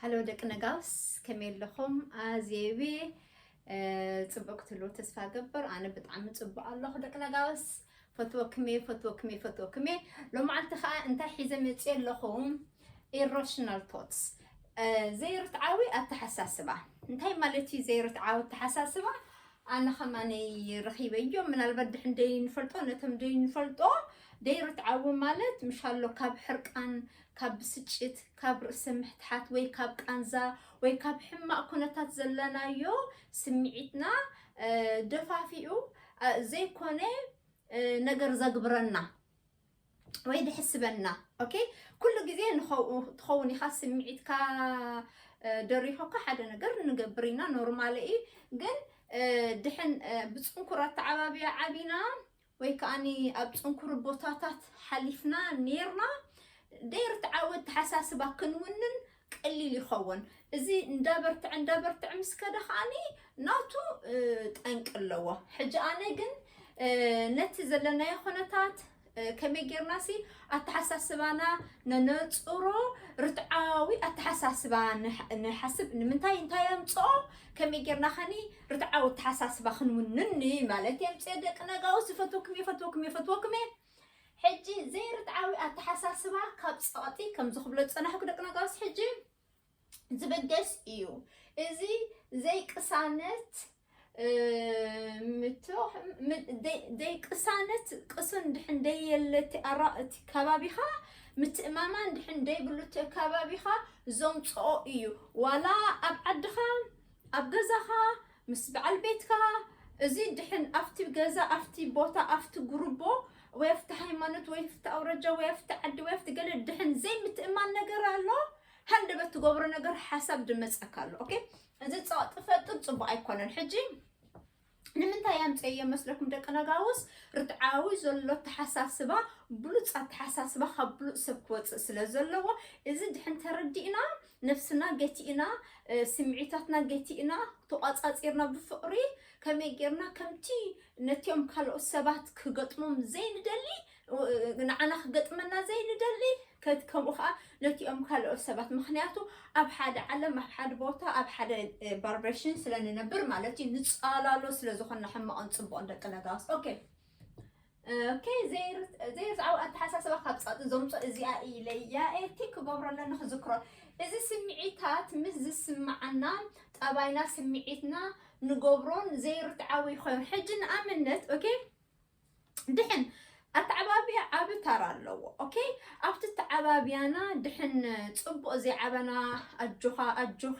ኣሎ ደቂ ነጋውስ፣ ከመይ ኣለኹም? ኣዝየ ጽቡቅ ክትህልዉ ተስፋ ገብር። ኣነ ብጣዕሚ ጽቡቅ ኣለኹ ደቂ ነጋውስ። ፈትወክሜ ፈትወክሜ ፈትወክሜ። ሎማዓልቲ ከዓ እንታይ ሒዘ መፅየ ኣለኹ? ኢሮሽናል ቶትስ፣ ዘይርትዓዊ ኣተሓሳስባ። እንታይ ማለት እዩ ዘይርትዓዊ ኣተሓሳስባ? ኣነ ከማነይ ረኺበዮ። ምናልባት ድሕን ደይንፈልጦ፣ ነቶም ደይንፈልጦ፣ ደይርትዓዊ ማለት ምሻሎ ካብ ሕርቃን፣ ካብ ብስጭት፣ ካብ ርእሰ ምሕትሓት ወይ ካብ ቃንዛ ወይ ካብ ሕማቕ ኩነታት ዘለናዮ ስምዒትና ደፋፊኡ ዘይኮነ ነገር ዘግብረና ወይ ድሕስበና። ኦኬ፣ ኩሉ ግዜ ትኸውን ኢኻ ስምዒትካ ደሪኾካ ሓደ ነገር ንገብር ኢና፣ ኖርማል እዩ። ግን ድሕን ብፅንኩር ኣተዓባብያ ዓቢና ወይ ከዓኒ ኣብ ፅንኩር ቦታታት ሓሊፍና ኔርና፣ ደይርትዓዊ ኣተሓሳስባ ክንውንን ቀሊል ይኸውን። እዚ እንዳበርትዐ እንዳበርትዐ ምስ ከደ ከዓኒ ናቱ ጠንቂ ኣለዎ። ሕጂ ኣነ ግን ነቲ ዘለናዮ ኩነታት ከመይ ጌርና ሲ ኣተሓሳስባና ነነፅሮ፣ ርትዓዊ ኣተሓሳስባ ንሓስብ። ንምንታይ፣ እንታይ ኣምፅኦ? ከመይ ጌርና ኸኒ ርትዓዊ ኣተሓሳስባ ክንውንን ማለት የምፅኦ። ደቂ ነጋውስ፣ ይፈትወኩም፣ ይፈትወኩም፣ ይፈትወኩም። ሕጂ ዘይርትዓዊ ኣተሓሳስባ ካብ ፀቕጢ፣ ከምዚ ክብሎ ዝፀናሕኩ ደቂ ነጋውስ፣ ሕጂ ዝብገስ እዩ። እዚ ዘይቅሳነት ዘይቅሳነት ቅሱን ድሕን ደየለ እቲ ከባቢኻ፣ ምትእማማን ድሕን ደይብሉ እቲ ከባቢኻ ዘምፅኦ እዩ። ዋላ ኣብ ዓድኻ፣ ኣብ ገዛኻ፣ ምስ በዓል ቤትካ፣ እዚ ድሕን ኣብቲ ገዛ፣ ኣብቲ ቦታ፣ ኣብቲ ጉርቦ ወይ ኣብቲ ሃይማኖት ወይ ኣብቲ ኣውረጃ ወይ ኣብቲ ዓዲ ወይ ኣብቲ ገለ ድሕን ዘይምትእማን ነገር ኣሎ፣ ሃንደበት ትገብሮ ነገር ሓሳብ ድመፀካ ኣሎ። ኦኬ፣ እዚ ፀቕጢ ፈጥር ፅቡቅ ኣይኮነን። ሕጂ ንምንታይ ኣምፀዮ መስለኩም ደቂ ነጋውስ? ርትዓዊ ዘሎ ኣተሓሳስባ፣ ብሉፅ ኣተሓሳስባ ካብ ብሉፅ ሰብ ክወፅእ ስለ ዘለዎ፣ እዚ ድሕን ተረዲእና፣ ነፍስና ገቲእና፣ ስምዒታትና ገቲእና፣ ተቋፃፂርና ብፍቅሪ ከመይ ጌርና ከምቲ ነቲኦም ካልኦት ሰባት ክገጥሞም ዘይንደሊ፣ ንዓና ክገጥመና ዘይንደሊ፣ ከምኡ ከዓ ነቲኦም ካልኦት ሰባት። ምክንያቱ ኣብ ሓደ ዓለም፣ ኣብ ሓደ ቦታ፣ ኣብ ሓደ ባርበሽን ስለ ንነብር ማለት እዩ፣ ንፃላሎ ስለ ዝኾንና ሕማቕን ፅቡቕን ደቂ ነጋውስ። ኦኬ፣ ኦኬ፣ ዘይርትዓዊ ኣተሓሳስባ ካብ ፀቕጢ ዘምፅኦ እዚኣ ኢለ እያ እቲ ክገብሮ ኣለኒ ክዝክሮ። እዚ ስምዒታት ምስ ዝስምዓና፣ ጠባይና፣ ስምዒትና ንገብሮን ዘይርትዓዊ ይኸውን። ሕጂ ንኣብነት፣ ኦኬ፣ ድሕን ኣተዓባብያ ዓቢ ታራ ኣለዎ። ኦኬ፣ ኣብቲ ኣተዓባብያና ድሕን ፅቡቕ ዘይዓበና፣ ኣጆኻ፣ ኣጆኺ፣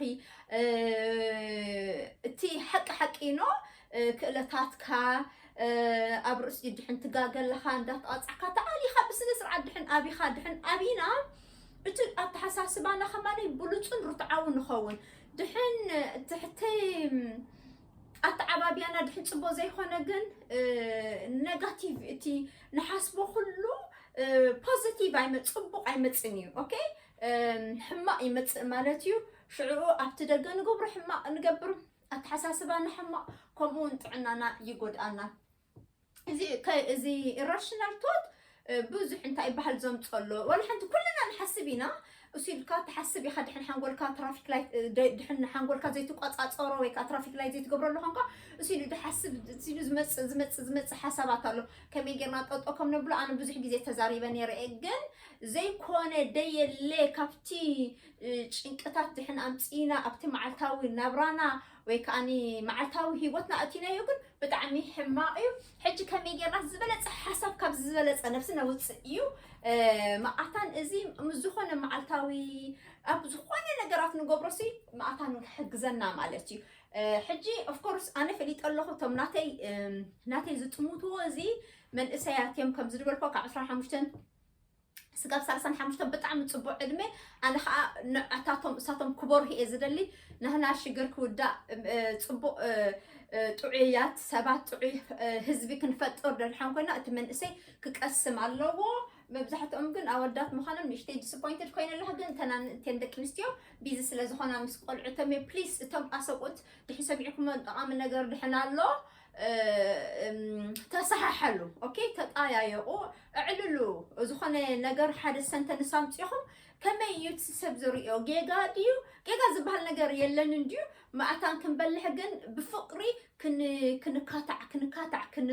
እቲ ሓቂ ሓቂ ኖ፣ ክእለታትካ ኣብ ርእሲ ድሕን ትጋገ ኣለኻ፣ እንዳተቐጻዕካ ተኣሊኻ ብስነ ስርዓት ድሕን ኣቢኻ፣ ድሕን ኣቢና፣ እቲ ኣተሓሳስባና ከማነይ ብሉጽን ርትዓዊ ንኸውን። ድሕን ትሕቲ ኣተዓባብያና ድሕን ጽቡቕ ዘይኮነ ግን፣ ነጋቲቭ፣ እቲ ንሓስቦ ኩሉ ፖዚቲቭ ኣይመ-፣ ጽቡቕ ኣይመጽን እዩ። ኦኬ፣ ሕማቕ ይመጽእ ማለት እዩ። ሽዕኡ ኣብቲ ደገ ንገብሮ ሕማቕ ንገብር፣ ኣተሓሳስባና ሕማቕ፣ ከምኡ እውን ጥዕናና ይጎድኣና። እዚ ከ-፣ እዚ ኢራሽናል ቶት ብዙሕ እንታይ ይበሃል ዘምፅኦ ኣሎ። ዋላ ሓንቲ ኩልና ንሓስብ ኢና። እሱ ኢልካ ትሓስብ ኢኻ፣ ድሕን ሓንጎልካ ትራፊክ ላይት፣ እ፣ ደ-፣ ድሕን ሓንጎልካ ዘይትቆጻጸሮ ወይ ከዓ ትራፊክ ላይት ዘይትገብረሉ ኾንካ፣ እሱ ኢሉ ድሓስብ፣ እሱ ኢሉ ዝመጽእ፣ ዝመጽእ፣ ዝመጽእ ሓሳባት ኣሎ። ከመይ ጌርና ጠጦ ከም ነብሎ ኣነ ብዙሕ ግዜ ተዛሪበ ነይረ እየ። ግን ዘይኮነ ደየለ ካብቲ፣ እ፣ ጭንቅታት ድሕን ኣምጺእና ኣብቲ መዓልታዊ ናብራና ወይ ከዓኒ መዓልታዊ ህይወትና ኣእቲናዮ ግን ብጣዕሚ ሕማቕ እዩ። ሕጂ ከመይ ጌርና ዝበለጸ ሓሳብ ካብ ዝበለጸ ነብስና ውጽእ እዩ። እ፣ መኣታን እዚ ምስ ዝኾነ መዓልታዊ ኣብ ዝኾነ ነገራት ንገብሮ ሲ መኣታን ክሕግዘና ማለት እዩ። እ፣ ሕጂ ኦፍ ኮርስ ኣነ ፈሊጠ ኣለኹ እቶም ናተይ፣ እ፣ ናተይ ዝጥምትዎ እዚ መንእሰያት እዮም። ከምዚ ዝበልኩ ካብ ዕስራን ሓሙሽተን ስጋብ ሰላሳን ሓሙሽተን ብጣዕሚ ጽቡቕ ዕድመ። ኣነ ኸኣ ንዕታቶም እሳቶም ክበርሁ እየ ዝደሊ። ናህና ሽግር ክውዳእ፣ እ፣ ጽቡቕ፣ እ፣ እ፣ ጥዑያት ሰባት፣ ጥዑይ፣ እ፣ ህዝቢ ክንፈጥር ደልሓን ኮይና፣ እቲ መንእሰይ ክቀስም ኣለዎ። መብዛሕትኦም ግን ኣወዳት ምዃኖም ንእሽተይ ዲስፖይንትድ ኮይነ ኣለኹ። ግን እተን፣ እተን ደቂ ኣንስትዮ ቢዚ ስለ ዝኾና ምስ ቆልዑቶም እየ። ፕሊስ፣ እቶም ኣሰብኡት ድሕን ሰሚዕኩሞ ጠቓሚ ነገር ድሕን ኣሎ፣ እ፣ እም፣ ተሰሓሓሉ፣ ኦኬ? ተጣያየቑ፣ እዕልሉ። ዝኾነ ነገር ሓደ ሰንተንስ ኣምጺኹም ከመይ እዩ እቲ ሰብ ዝርእዮ? ጌጋ ድዩ? ጌጋ ዝበሃል ነገር የለን እንድዩ። መኣታን ክንበልሕ ግን ብፍቕሪ ክን-፣ ክንካታዕ፣ ክንካታዕ ክን-፣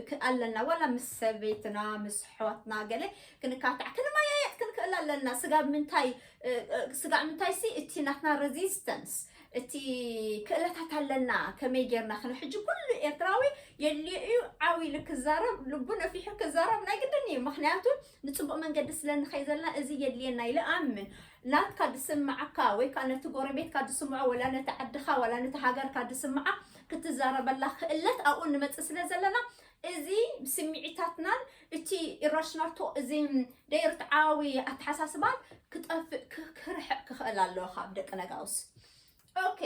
ክ-፣ ኣለና። ዋላ ምስ ሰበይትና፣ ምስ ኣሕዋትና ገለ ክንካታዕ፣ ክንመያየጥ ክንክእል ኣለና። ስጋብ ምንታይ፣ እ፣ እ፣ ስጋብ ምንታይ ሲ እቲ ናትና ሬዚስተንስ፣ እቲ ክእለታት ኣለና። ከመይ ጌርና ክን-፣ ሕጂ ኩሉ ኤርትራዊ የድልዮ እዩ ዓው ኢሉ ክዛረብ፣ ልቡ ነፊሑ ክዛረብ ናይ ግድን እዩ። ምኽንያቱ ንጽቡቕ መንገዲ ስለ ንኸይ ዘለና እዚ የድልየና ኢለ እኣምን። ናትካ ድስምዓካ ወይ ከኣ ነቲ ጎረቤትካ ድስምዖ፣ ወላ ነቲ ዓድኻ፣ ወላ ነቲ ሃገርካ ድስምዓ ክትዛረበላ ክእለት ኣብኡ ንመጽእ ስለ ዘለና፣ እዚ ስምዒታትናን እቲ ኢራሽናል ቶ-፣ እዚ ደይርትዓዊ ኣተሓሳስባን ክጠፍእ፣ ክ-፣ ክርሕቕ ክኽእል ኣለዎ ካብ ደቂ ነጋውስ። ኦኬ፣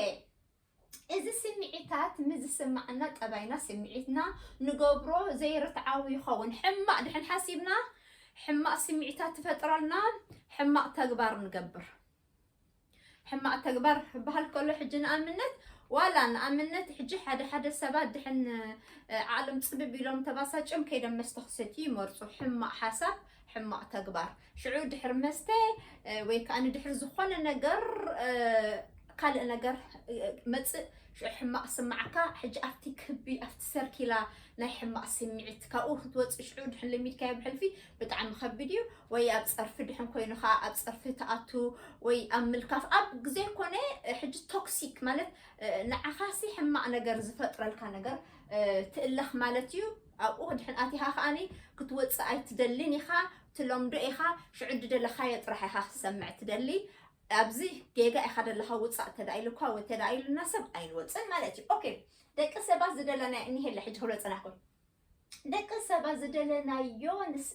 እዚ ስምዒታት ምስ ዝስምዓና ጠባይና፣ ስምዒትና ንገብሮ ዘይርትዓዊ ይኸውን። ሕማቕ ድሕን ሓሲብና፣ ሕማቕ ስምዒታት ትፈጥረልና፣ ሕማቕ ተግባር ንገብር። ሕማቕ ተግባር ክበሃል ከሎ፣ ሕጂ ንኣብነት፣ ዋላ ንኣብነት፣ ሕጂ ሓደ ሓደ ሰባት ድሕን፣ እ፣ ዓቕሎም ጽብብ ኢሎም ተባሳጭዮም ከይዶም መስተ ክሰትዩ ይመርጹ። ሕማቕ ሓሳብ፣ ሕማቕ ተግባር። ሽዑ ድሕሪ መስተ፣ እ፣ ወይ ከኣ ንድሕሪ ዝኾነ ነገር፣ እ፣ ካልእ ነገር፣ እ፣ መጽእ፣ ሽዑ ሕማቕ ስምዓካ። ሕጂ ኣብቲ ክቢ፣ ኣብቲ ሰርኪላ ናይ ሕማቕ ስምዒት ካብኡ ክትወጽእ ሽዑ ድሕን ለሚድካዮ ብሕልፊ ብጣዕሚ ከቢድ እዩ። ወይ ኣብ ጸርፊ ድሕን ኮይኑ ከኣ ኣብ ጸርፊ ትኣቱ፣ ወይ ኣብ ምልካፍ፣ ኣብ ዘይኮነ፣ እ፣ ሕጂ ቶክሲክ ማለት፣ እ፣ ንዓኻሲ ሕማቕ ነገር ዝፈጥረልካ ነገር፣ እ፣ ትእለኽ ማለት እዩ። ኣብኡ ድሕን ኣቲኻ ከኣኒ ክትወጽእ ኣይትደልን ኢኻ፣ ትለምዶ ኢኻ። ሽዑ ድደለኻዮ ጥራሕ ኢኻ ክትሰምዕ ትደሊ። ኣብዚ ጌጋ ኢኻ ደለኻ፣ ውጻእ ተዳኢሉካ ወይ ተዳኢሉና ሰብ ኣይንወጽን ማለት እዩ። ኦኬ፣ ደቂ ሰባት ዝደለናዮ እኒሄለ። ሕጂ ክብሎ ጽናሕኩም፣ ደቂ ሰባት ዝደለናዮ ንስ-፣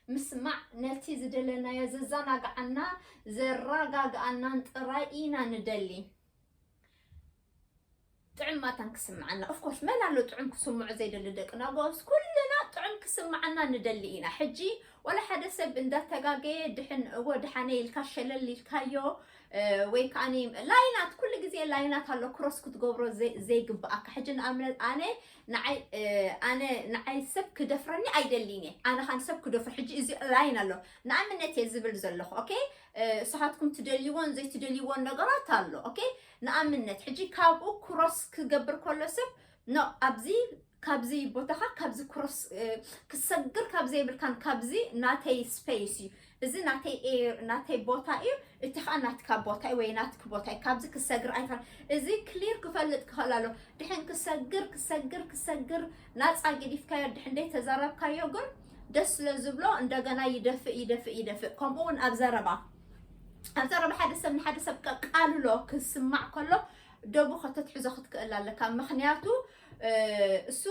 ምስማዕ፣ ነቲ ዝደለናዮ ዘዘናግዓና፣ ዘረጋግኣናን ጥራይ ኢና ንደሊ። ጥዑም ማታን ክስምዓና። ኦፍኮርስ፣ መን ኣሎ ጥዑም ክስምዖ ዘይደሊ? ደቂ ናጎስ ኩልና ጥዑም ክስምዓና ንደሊ ኢና። ሕጂ ወላ ሓደ ሰብ እንዳተጋገየ ድሕን እወ ድሓነ ኢልካ ሸለል ኢልካዮ፣ እ፣ ወይ ከኣኒ ላይናት፣ ኩሉ ግዜ ላይናት ኣሎ ክሮስ ክትገብሮ ዘይ-፣ ዘይግብኣካ። ሕጂ ንኣብነት ኣነ ንዓይ፣ እ፣ ኣነ ንዓይ ሰብ ክደፍረኒ ኣይደሊን እየ። ኣነ ካን ሰብ ክደፍር፣ ሕጂ እዚ ላይን ኣሎ። ንኣብነት እየ ዝብል ዘለኹ፣ ኦኬ? እ፣ እሳኻትኩም ትደልይዎን ዘይትደልይዎን ነገራት ኣሎ፣ ኦኬ? ንኣብነት ሕጂ ካብኡ ክሮስ ክገብር ከሎ ሰብ፣ ኖ፣ ኣብዚ፣ ካብዚ ቦታኻ፣ ካብዚ ክሮስ፣ እ፣ ክሰግር ካብ ዘይብልካን፣ ካብዚ ናተይ ስፔስ እዩ፣ እዚ ናተይ ኤር-፣ ናተይ ቦታ እዩ፣ እቲ ኸኣ ናትካ ቦታ እዩ ወይ ናትኪ ቦታ እዩ፣ ካብዚ ክሰግር ኣይፋል። እዚ ክሊር ክፈልጥ ክኽእል ኣሎ። ድሕን ክሰግር፣ ክሰግር፣ ክሰግር፣ ናጻ ገዲፍካዮ፣ ድሕን ደይ ተዛረብካዮ ግን ደስ ስለ ዝብሎ እንደገና ይደፍእ፣ ይደፍእ፣ ይደፍእ። ከምኡ እውን ኣብ ዘረባ፣ ኣብ ዘረባ ሓደ ሰብ ንሓደ ሰብ ቀቃልሎ ክስማዕ ከሎ ደቡ ከተትሕዞ ክትክእል ኣለካ። ምኽንያቱ፣ እ፣ እሱ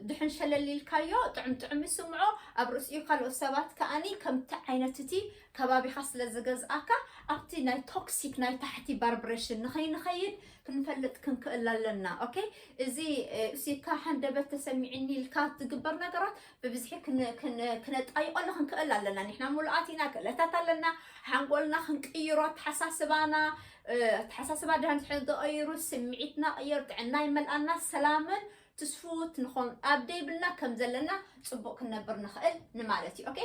ድሕን ሸለል ኢልካዮ ጥዑም ጥዑም ይስምዖ፣ ኣብ ርእሲኡ ካልኦት ሰባት ከኣኒ ከምቲ ዓይነት እቲ ከባቢኻ ስለ ዝገዝኣካ ኣብቲ ናይ ቶክሲክ ናይ ታሕቲ ቫይብሬሽን ንኸይንኸይድ ክንፈልጥ ክንክእል ኣለና። ኦኬ፣ እዚ፣ እ፣ እሱካ ሃንደበት ተሰሚዕኒ ኢልካ ዝግበር ነገራት ብብዝሒ ክን-፣ ክን-፣ ክነጣይቐሉ ክንክእል ኣለና። ንሕና ሙሉኣት ኢና፣ ክእለታት ኣለና፣ ሓንጎልና ክንቅይሮ፣ ኣተሓሳስባና፣ እ፣ ኣተሓሳስባ ድሕን ተቐይሩ፣ ስምዒትና ቅየር፣ ጥዕና ይመልኣና፣ ሰላምን ትስፉት ንኾን ኣብ ደይብልና ከም ዘለና ጽቡቕ ክንነብር ንኽእል ንማለት እዩ። ኦኬ?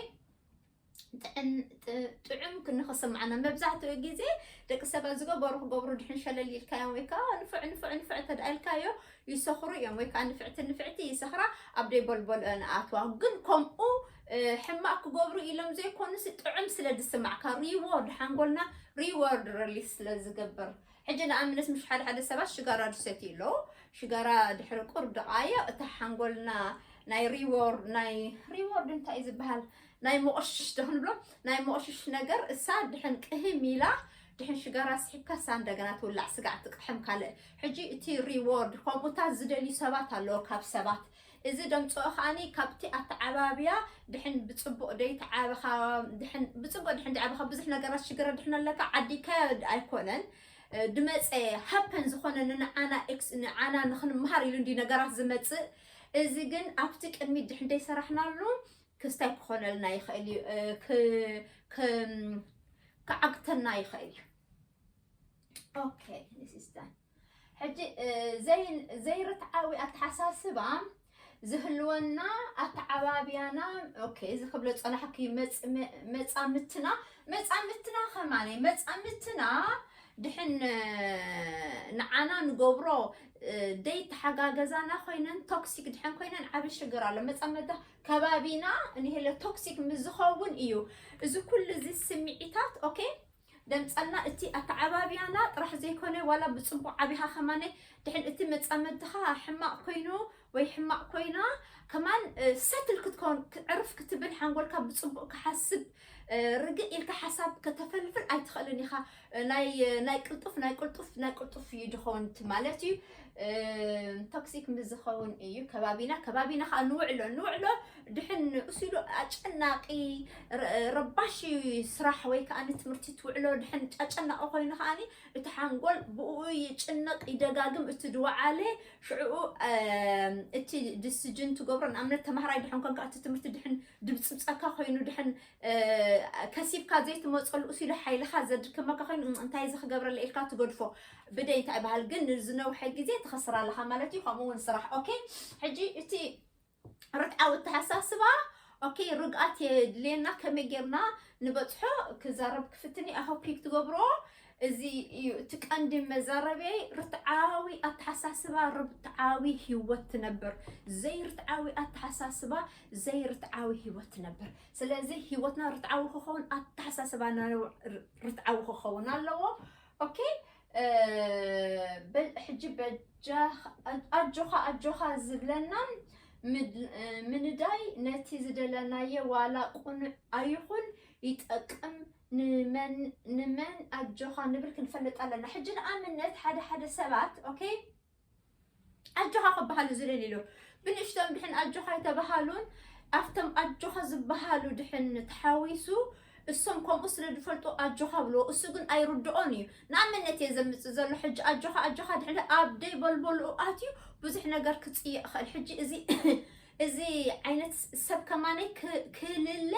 ጥዕን-፣ ጥ-፣ ጥዑም ክንክስምዓና። መብዛሕትኡ ግዜ ደቂ ሰባት ዝገበሩ ክገብሩ ድሕን ሸለል ኢልካዮም ወይ ከዓ ንፍዕ፣ ንፍዕ፣ ንፍዕ ተደኣ ኢልካዮ ይሰኽሩ እዮም፣ ወይ ከዓ ንፍዕቲ፣ ንፍዕቲ ይሰኽራ፣ ኣብ ደይ በልበልኦ ንኣትዋ። ግን ከምኡ፣ እ፣ ሕማቕ ክገብሩ ኢሎም ዘይኮኑስ ጥዑም ስለ ዝስማዕካ፣ ሪዎርድ፣ ሓንጎልና ሪዎርድ ሪሊስ ስለ ዝገብር። ሕጂ ንኣብነት ምሽ ሓደ ሓደ ሰባት ሽጋራ ድሰትዩ ኣለዉ። ሽጋራ ድሕሪ ቁር ደቓይቕ እታ ሓንጎልና ናይ ሪዎርድ፣ ናይ ሪዎርድ እንታይ እዩ ዝበሃል? ናይ መቆሽሽ ዶ ክንብሎ? ናይ መቆሽሽ ነገር እሳ ድሕን ቅህም ኢላ፣ ድሕን ሽጋራ ስሒብካ እሳ እንደገና ትውላዕ፣ ስጋዕ ትቅሕም ካልእ። ሕጂ እቲ ሪዎርድ ከምኡታት ዝደልዩ ሰባት ኣለዉ ካብ ሰባት። እዚ ደምፅኦ ከኣኒ ካብቲ ኣተዓባብያ ድሕን ብፅቡቅ ደይተዓበኻ፣ ድሕን ብፅቡቅ ድሕን ደዓበኻ ብዙሕ ነገራት ሽግረ ድሕን ኣለካ ዓዲካ ኣይኮነን። እ፣ ድመፀ ሃፐን ዝኾነ ንዓና ኤክስ-፣ ንዓና ንኽንመሃር ኢሉ እንዲ ነገራት ዝመፅእ። እዚ ግን ኣብቲ ቅድሚት ድሕን ደይሰራሕናሉ ክስታይ ክኾነልና ይኽእል እዩ፣ እ፣ ክ-፣ ክ-፣ ክዓግተና ይኽእል እዩ። ኦኬ፣ this is done። ሕጂ፣ እ፣ ዘይ-፣ ዘይርትዓዊ ኣተሓሳስባ ዝህልወና ኣተዓባብያና። ኦኬ፣ እዚ ክብሎ ጸናሕኪ መጽ- መ- መጻምትና መጻምትና ከማነ መጻምትና ድሕን ንዓና ንገብሮ ደይ ተሓጋገዛና ኮይነን ቶክሲክ ድሕን ኮይነን ዓቢ ሽግር ኣሎ። መጻምታ ከባቢና እንሄለ ቶክሲክ ምስ ዝኸውን እዩ እዚ ኩሉ እዚ ስምዒታት። ኦኬ፣ ደምጸልና እቲ ኣተዓባብያና ጥራሕ ዘይኮነ ዋላ ብጽቡቕ ዓቢኻ ከማነ ድሕን እቲ መጻምድኻ ሕማቕ ኮይኑ ወይ ሕማቕ ኮይና ከማን ሰትል ክትኮን ክዕርፍ ክትብል ሓንጎልካ ብጽቡቕ ክሓስብ ርግእ ኢልካ ሓሳብ ከተፈልፍል ኣይትኽእልን ኢኻ። ናይ ናይ ቅልጡፍ ናይ ቅልጡፍ ናይ ቅልጡፍ እዩ ድኾን ማለት እዩ። ቶክሲክ ምስ ዝኸውን እዩ ከባቢና ከባቢና ከዓ ንውዕሎ ንውዕሎ ድሕን ንእሱ ኢሉ ኣጨናቂ ረባሺ ስራሕ ወይ ከዓ ንትምህርቲ ትውዕሎ ድሕን ኣጨናቂ ኮይኑ ከዓኒ እቲ ሓንጎል ብኡ ይጭነቕ ይደጋግም እቲ ድወዓለ ሽዕኡ እቲ ድስጅን ትገብሮ ንኣብነት ተማሃራይ ድሕን ኮንካ እቲ ትምህርቲ ድሕን ድብፅብፀካ ኮይኑ ድሕን ከሲብካ ዘይትመፀሉ እሱ ኢሉ ሓይልካ ዘድክመካ ኮይኑ እንታይ እዚ ክገብረለ ኢልካ ትገድፎ ብደይ እንታይ ይበሃል ግን ንዝነውሐ ግዜ ትኸስር ኣለካ ማለት እዩ። ከምኡ እውን ስራሕ ኦኬ። ሕጂ እቲ ርትዓዊ ኣተሓሳስባ ኦኬ ርግኣት የድልየና። ከመይ ጌርና ንበፅሖ ክዛረብ ክፍትን ኣሆፒክ ትገብሮ እዚ እዩ እቲ ቀንዲ መዛረበይ። ርትዓዊ ኣተሓሳስባ ርትዓዊ ህይወት ትነብር፣ ዘይርትዓዊ ኣተሓሳስባ ዘይርትዓዊ ህይወት ትነብር። ስለዚ ህይወትና ርትዓዊ ክኸውን ኣተሓሳስባና ርትዓዊ ክኸውን ኣለዎ። ኦኬ ሕጂ በጃ ኣጆኻ ኣጆኻ ዝብለና ምንዳይ ነቲ ዝደለናዮ ዋላ ቁኑዕ ኣይኹን ይጠቅም ንመን ኣጆኻ ንብል ክንፈልጥ ኣለና። ሕጂ ንኣብነት ሓደ ሓደ ሰባት ኦኬ ኣጆኻ ክበሃሉ ዝደልዩ ብንእሽቶም ድሕን ኣጆኻ ኣይተበሃሉን ኣብቶም ኣጆኻ ዝበሃሉ ድሕን ተሓዊሱ እሶም ከምኡ ስለ ዝፈልጡ ኣጆኻ ብልዎ እሱ ግን ኣይርድኦን እዩ። ንኣብነት እየ ዘምፅእ ዘሎ ሕጂ ኣጆኻ ኣጆኻ ድሕን ኣብ ደይ በልበልኡ ኣትዩ ብዙሕ ነገር ክፅይእ ይኽእል። ሕጂ እዚ እዚ ዓይነት ሰብ ከማነይ ክልለ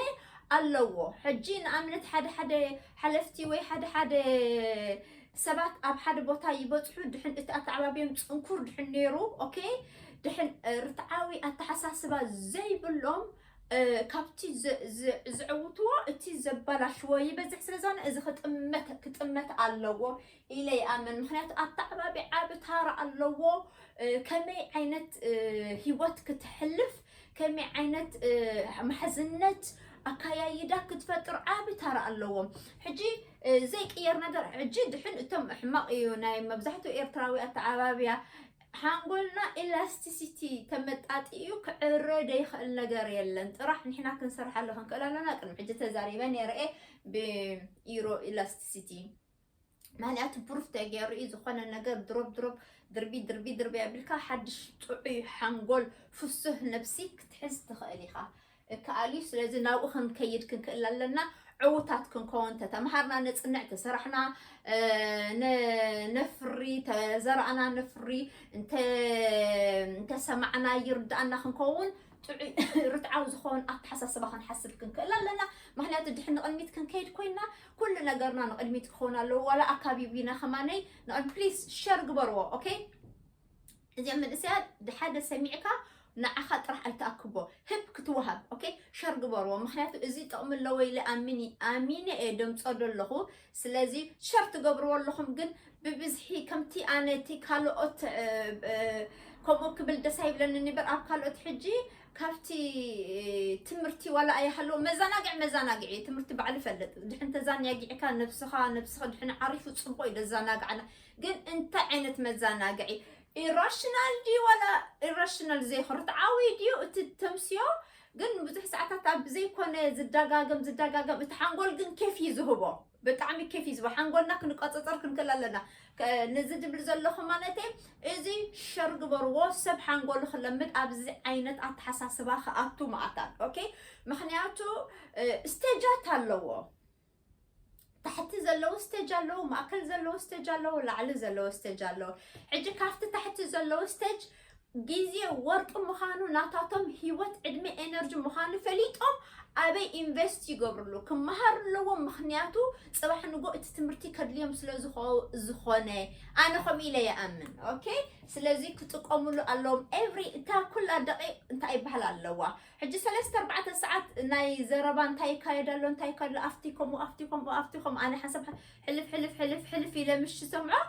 ኣለዎ። ሕጂ ንኣብነት ሓደ ሓደ ሓለፍቲ ወይ ሓደ ሓደ ሰባት ኣብ ሓደ ቦታ ይበፅሑ ድሕን እቲ ኣተዓባቢዮም ፅንኩር ድሕን ነይሩ ኦኬ ድሕን ርትዓዊ ኣተሓሳስባ ዘይብሎም ካብቲ ዝዕውትዎ እቲ ዘባላሽዎ ይበዝሕ ስለ ዝኾነ እዚ ክጥመት ኣለዎ ኢለ ይኣምን። ምክንያቱ ኣተዓባቢ ዓቢ ታራ ኣለዎ። ከመይ ዓይነት ሂወት ክትሕልፍ ከመይ ዓይነት ምሕዝነት ኣካያይዳ ክትፈጥር ዓቢ ታራ ኣለዎም። ሕጂ ዘይቅየር ነገር ሕጂ ድሕን እቶም ሕማቕ እዩ ናይ መብዛሕትኡ ኤርትራዊ ኣተዓባብያ ሓንጎልና ኢላስቲሲቲ ተመጣጢኡ ክዕረ ዘይኽእል ነገር የለን። ጥራሕ ንሕና ክንሰርሓሉ ክንክእል ኣለና። ቅድሚ ሕጂ ተዛሪበ ነይረ እየ ብኢሮ ኢላስቲሲቲ ምክንያቱ ፕሩፍ ተገይሩ እዩ። ዝኾነ ነገር ድሮብ ድሮብ ድርቢ ድርቢ ድርቢ ኣቢልካ ሓድሽ ጥዑይ ሓንጎል ፍሱህ ነብሲ ክትሕዝ ትኽእል ኢኻ። እከኣል እዩ። ስለዚ ናብኡ ክንከይድ ክንክእል ኣለና። ዕውታት ክንከውን ተተምሃርና ነፅንዕ ተሰራሕና ነፍሪ ተዘራእና ነፍሪ እንተሰማዕና ይርዳእና ክንከውን ርትዓዊ ዝኸውን ኣተሓሳስባ ክንሓስብ ክንክእል ኣለና። ምክንያቱ ድሕን ንቕድሚት ክንከይድ ኮይና ኩሉ ነገርና ንቕድሚት ክኸውን ኣለዎ። ዋላ ኣካቢቢና ከማነይ ንቕድሚ ፕሊስ ሸር ግበርዎ ኦኬ። እዚኦም መንእሰያት ሓደ ሰሚዕካ ንዓኻ ጥራሕ ኣይትኣክቦ ህብ ክትወሃብ ኦኬ ሸር ግበርዎ። ምክንያቱ እዚ ጥቕሚ ኣለዎ ኢለ ኣሚኒ ኣሚነ እየ ደምፆ ዘለኹ። ስለዚ ሸር ትገብርዎ ኣለኹም ግን ብብዝሒ ከምቲ ኣነ እቲ ካልኦት ከምኡ ክብል ደስ ኣይብለኒ እበር ኣብ ካልኦት ሕጂ ካብቲ ትምህርቲ ዋላ ኣይሃለዎ መዘናግዒ መዘናግዒ ትምህርቲ ባዕሉ ይፈልጥ ድሕን ተዘናጊዕካ ነብስኻ ነብስኻ ድሕን ዓሪፉ ፅቡቕ እዩ ደዘናግዓና። ግን እንታይ ዓይነት መዘናግዒ ኢራሽናል ድዩ ዋላ ኢራሽናል ዘይኮ ርትዓዊ ድዩ እቲ ተምስዮ ግን ብዙሕ ሰዓታት ኣብ ዘይኮነ ዝደጋገም ዝደጋገም እቲ ሓንጎል ግን ኬፍ እዩ ዝህቦ። ብጣዕሚ ኬፍ እዩ ዝህቦ። ሓንጎልና ክንቆፀፀር ክንክእል ኣለና። ነዚ ድብል ዘለኹ ማለት እዚ ሸር ግበርዎ ሰብ ሓንጎሉ ክለምድ ኣብዚ ዓይነት ኣተሓሳስባ ክኣቱ ምኣካል ኦኬ። ምክንያቱ ስቴጃት ኣለዎ። ታሕቲ ዘለዉ ስቴጅ ኣለዉ፣ ማእከል ዘለዉ ስቴጅ ኣለዉ፣ ላዕሊ ዘለዉ ስቴጅ ኣለዉ። ሕጂ ካብቲ ታሕቲ ዘለዉ ስቴጅ ግዜ ወርቂ ምዃኑ ናታቶም ህይወት ዕድመ ኤነርጂ ምዃኑ ፈሊጦም ኣበይ ኢንቨስት ይገብርሉ ክመሃር ኣለዎም። ምኽንያቱ ፅባሕ ንጎ እቲ ትምህርቲ ከድልዮም ስለ ዝኾ- ዝኾነ ኣነ ከምኡ ኢለ ይኣምን። ኦኬ፣ ስለዚ ክጥቀሙሉ ኣለዎም። ኤቭሪ እታ ኩላ ደቂቕ እንታይ ይበሃል ኣለዋ። ሕጂ ሰለስተ ኣርባዕተ ሰዓት ናይ ዘረባ እንታይ ይካየድ ኣሎ እንታይ ይካየድ ኣሎ ኣብቲ ከምኡ ኣብቲ ከምኡ ኣብቲ ከምኡ ኣነ ሓንሳብ ሕልፍ ሕልፍ ሕልፍ ሕልፍ ኢለ ምሽ ሰምዖ።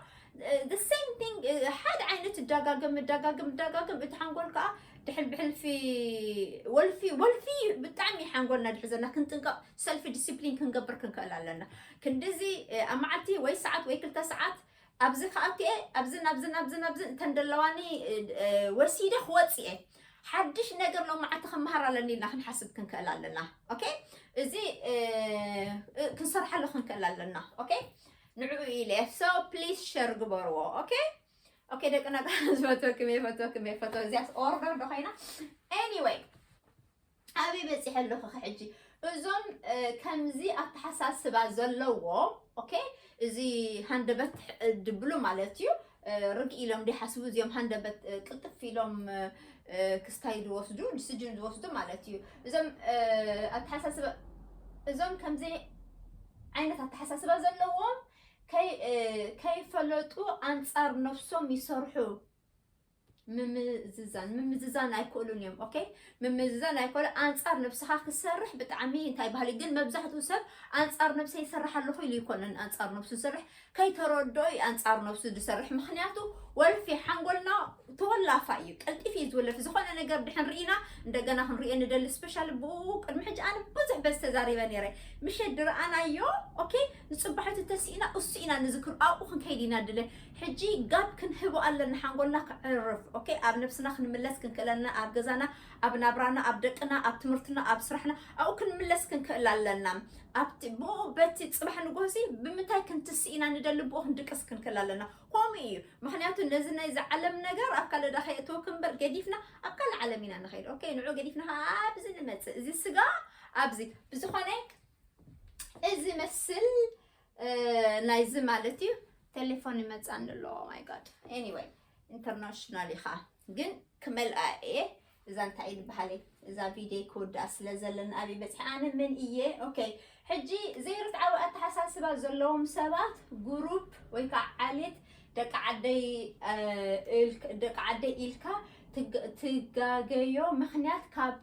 The same thing፣ ሓደ ዓይነት እዳጋግም እዳጋግም እዳጋግም እቲ ሓንጎል ከዓ ድሕን ብሕልፊ ወልፊ ወልፊ ብጣዕሚ ሓንጎልና ድሕዘና። ክንጥንቀቕ ሰልፊ ዲሲፕሊን ክንገብር ክንክእል ኣለና። ክንድዚ ኣብ መዓልቲ ወይ ሰዓት ወይ ክልተ ሰዓት ኣብዚ ከኣትየ ኣብዝን ኣብዝን ኣብዝን ኣብዝን እንተን ደለዋኒ ወሲደ ክወፅእ እየ። ሓድሽ ነገር ሎማዓቲ ክመሃር ኣለኒ ኢልና ክንሓስብ ክንክእል ኣለና። ኦኬ፣ እዚ ክንሰርሓሉ ክንክእል ኣለና። ኦኬ፣ ንዕኡ ኢለ። So please share ግበርዎ። ኦኬ፣ ኦኬ፣ ደቂ ነጋ ዝፈትወኩም እየ፣ ፈትወኩም እየ፣ ፈትወ እዚያስ ኦርደር ዶ ኮይና? Anyway፣ ኣበይ በፂሐ ኣለኹ ከ ሕጂ? እዞም ከምዚ ኣተሓሳስባ ዘለዎ፣ ኦኬ፣ እዚ ሃንደበት ድብሉ ማለት እዩ። ርግእ ኢሎም ዲሓስቡ እዚኦም ሃንደበት ቅልጥፍ ኢሎም ክስታይ ዝወስዱ፣ ዲሲጅን ዝወስዱ ማለት እዩ። እዞም ኣተሓሳስባ እዞም ከምዚ ዓይነት ኣተሓሳስባ ዘለዎም ከይፈለጡ ኣንፃር ነፍሶም ይሰርሑ። ምምዝዛን ምምዝዛን ኣይክእሉን እዮም። ኦኬ፣ ምምዝዛን ኣይክእሉ ኣንፃር ነብስኻ ክሰርሕ ብጣዕሚ እንታይ ባህሊ ግን መብዛሕትኡ ሰብ ኣንፃር ነብሰ ይሰርሕ ኣለኹ ኢሉ ይኮነን ኣንፃር ነብሱ ዝሰርሕ። ከይተረድኦ እዩ ኣንፃር ነብሱ ዝሰርሕ። ምክንያቱ ወልፊ ሓንጎልና ተወላፋ እዩ፣ ቀልጢፍ እዩ ዝወለፍ። ዝኾነ ነገር ድሕን ርኢና እንደገና ክንሪኦ ንደሊ። ስፔሻሊ ብኡ ቅድሚ ሕጂ ኣነ ብዙሕ በዝ ተዛሪበ ነይረ። ምሸት ድረኣናዮ፣ ኦኬ፣ ንፅባሒቱ ተስኢና እሱ ኢና ንዝክር ኣብኡ ክንከይድ ኢና ድለ። ሕጂ ጋብ ክንህቦ ኣለና ሓንጎልና ክዕርፍ። ኦኬ፣ ኣብ ነብስና ክንምለስ ክንክእለና ኣብ ገዛና ኣብ ናብራና ኣብ ደቅና ኣብ ትምህርትና ኣብ ስራሕና ኣብኡ ክንምለስ ክንክእል ኣለና። ኣብቲ ብኡ በቲ ፅባሕ ንጎሲ ብምንታይ ክንትስእ ኢና ንደሊ ብኡ ክንድቅስ ክንክእል ኣለና። ከምኡ እዩ። ምክንያቱ ነዚ ናይዚ ዓለም ነገር ኣብ ካልእ ዳ ከየእትወኩም እምበር ገዲፍና ኣብ ካልእ ዓለም ኢና ንኸይድ። ኦኬ፣ ንዑ ገዲፍና ከዓ ኣብዚ ንመፅእ። እዚ ስጋ ኣብዚ ብዝኾነ እዚ መስል ናይዚ ማለት እዩ። ቴሌፎን ይመፃኒ ኣሎ። ማይ ጋድ። ኤኒወይ፣ ኢንተርናሽናል ኢኻ ግን ክመልኣ እየ። እዛ እንታይ እዩ ዝበሃለ እዛ ቪድዮ ክወድኣ ስለ ዘለና ኣበይ በፅሐ ኣነ መን እየ? ኦኬ፣ ሕጂ ዘይርትዓዊ ኣተሓሳስባ ዘለዎም ሰባት ግሩፕ ወይ ከዓ ዓሌት ደቂ ዓደይ ደቂ ዓደይ ኢልካ ትጋገዮ ምክንያት ካብ